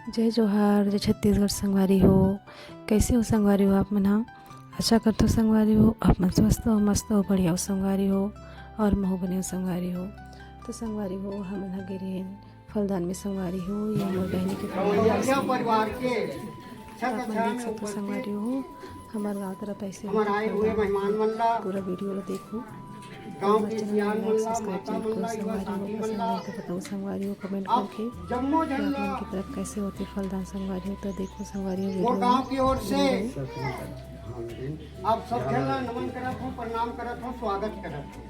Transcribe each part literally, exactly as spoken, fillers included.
जय जोहार, जय छत्तीसगढ़ संगवारी हो। कैसे हो संगवारी हो आप मन ह? आशा करथो संगवारी हो, आप मन स्वस्थ हो, मस्त हो, बढ़िया हो संगवारी हो, और महू बने हो संगवारी हो। तो संगवारी हो, हमन ह गे रहेन फलदान में संगवारी हो, ये हमर बहिनी के फलदान में संगवारी हो। आप मन देख सकथो संगवारी हो, हमर गांव तरफ ऐसे होथे फलदान। पूरा वीडियो ला देखो। गांव के सियान मन ला, माता मन ला, युवा साथी मन ला, आप जम्मो झन ला, आप मन के तरफ कैसे होथे फलदान संगवारी हो, तो देखो संगवारी हो, मोर गांव की ओर से आप सब झन ला नमन करत हो, प्रणाम करत हो, स्वागत करत हो।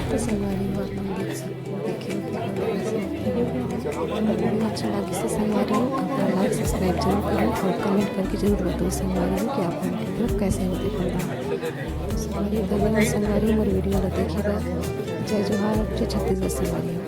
तो संगवारी हो, आप मन देख सकते हो, देखिए, कितना बढ़िया से वीडियो अच्छा लगे से संगवारी हो, आप मन like, subscribe जरूर करें और comment करके जरूर बताओ संगवारी हो कि आप मन की तरफ कैसे होते पंडाल। संगवारी हो, धन्यवाद संगवारी हो, मोर वीडियो ला देखे बर। जय जोहार, जय छत्तीसगढ़ संगवारी हो।